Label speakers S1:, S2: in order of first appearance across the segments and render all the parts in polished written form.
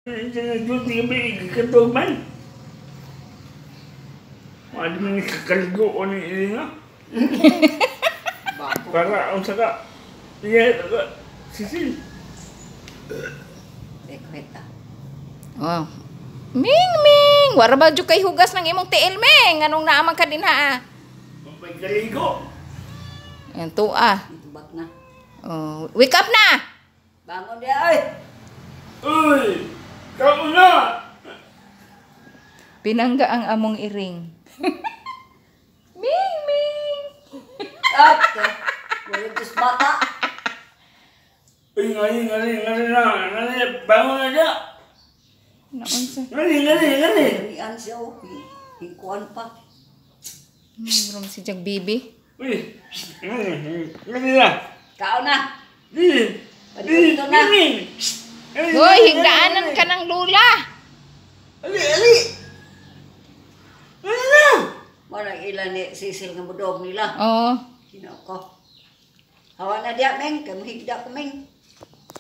S1: Duty gabi katog man. Wala man kakaligo o ni Elena. Para ang saka. Iya, sisil.
S2: Oh. Ming Ming, wara ba jud kay hugas ng imong tiil, Ming? Anong naaman ka din ha?
S1: Pagkaligo.
S2: Yan tuwa.
S3: Tubak na.
S2: Oh, wake up na.
S3: Bangon dia oy.
S1: Uy! Kamu na!
S2: Pinangga ang among iring. Ming Ming.
S3: At wala tus bata.
S1: Uy, ngari, ngari, ngari na. Ngari, bangon na siya.
S2: Naunsa?
S1: Ngari, ngari, ngari.
S3: Ian siya oh. Hingkuan pa.
S2: Rom si Jag Bibi.
S1: Uy, ngari, ngari na.
S3: Kao na.
S1: Di, di,
S3: Palito na.
S1: di.
S2: Hoy, higdaanan ka ng lula.
S1: Ali, ali. Ali na.
S3: Wala ilan ni sisil nga budog nila.
S2: Oo.
S3: Sino ko? Hawa na diya, Meng. Kay mahigda ko, Meng.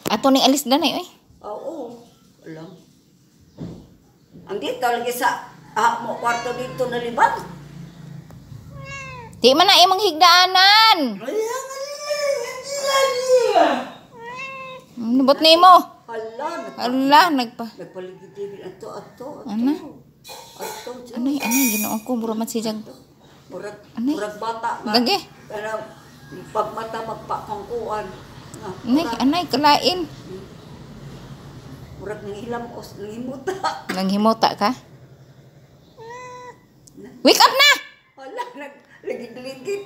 S2: Ato ning alis danay oy.
S3: Oo. Alam. Ang dito, lagi sa mo kwarto dito na libang.
S2: Di man na imong higdaanan.
S1: Ali na, ali na, ali na.
S2: Nubot nimo.
S3: Hala,
S2: Ala, nagpa.
S3: nagpaligid ato, ato, ato.
S2: Ana?
S3: Ato, ato.
S2: Anay, anay, Ginoo ko mura man si Jag.
S3: Murag,
S2: Anay.
S3: murag bata nga.
S2: Gagi.
S3: Pero, pagmata magpakangkuan. Nga,
S2: Anay, anay, kalain.
S3: Murag nanghilam-os, nanghimuta.
S2: Nanghimuta ka? Wake up na!
S3: Hala, nagligid-ligid.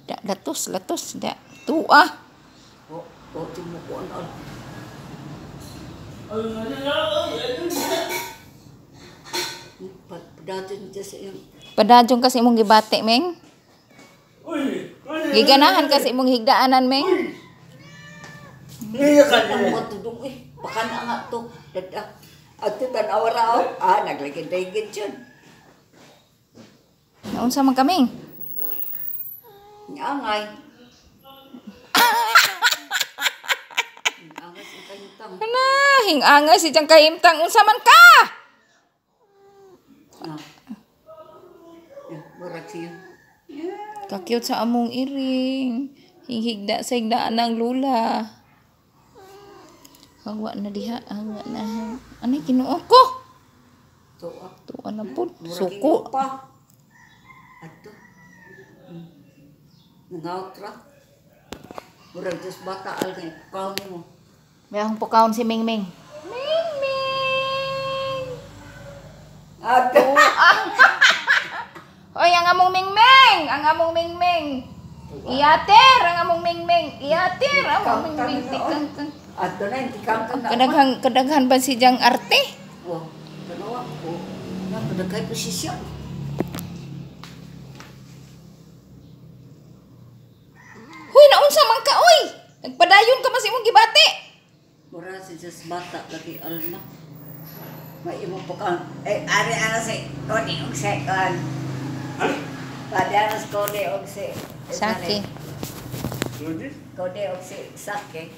S2: Da, latos, latos, da. Tuwa.
S3: Oh, oh, timukuan. Oh.
S1: Ali na, ali na.
S3: Padayon siya sa iyong.
S2: Padadyon kasi imong gibati, Meng.
S1: Uy, ali.
S2: Giganahan kasi imong higdaanan, Meng.
S1: Ngaya ka
S3: Ang matudong eh. Baka na nga to. Dada. Ato tanawa ra oh. Ah, nagligid-ligid yun.
S2: Naunsa man kaming?
S3: Angay. Angay sa kahimtang.
S2: Ana, hingangay si Jang kahimtang. Unsa man ka?
S3: Ah. Yeah, murag siya.
S2: Ka-cute sa among iring. Hinghigda sa higdaan ng lula. Hawa na diha, hawa na. Anay, Ginoo ko.
S3: Tuwa.
S2: Tuwa na po.
S3: Murag
S2: Suko.
S3: pa. Ato. Nangawat ra. Murag dus bata al kay kaon mo.
S2: May akong pukawon si Ming Ming. Ming Ming!
S3: Ato.
S2: Hoy, ang among Ming Ming! Ang among Ming Ming! Iater! Ang among Ming Ming! Iater! Ang among Ming Ming! Tikang kang.
S3: Ato na tikang kang.
S2: Kadaghan, kadaghan ba si Jang arte?
S3: Oh, tanawa ko. Na kadaghay posisyon.
S2: Huy, naunsa man ka, oy! Nagpadayon ka mas imong gibati!
S3: Mura si Diyos bata lagi alma. May imo pa kang eh ari ara si Tony og second. Pwede ara si Cody og si
S2: Sake.
S3: Cody og si Sake.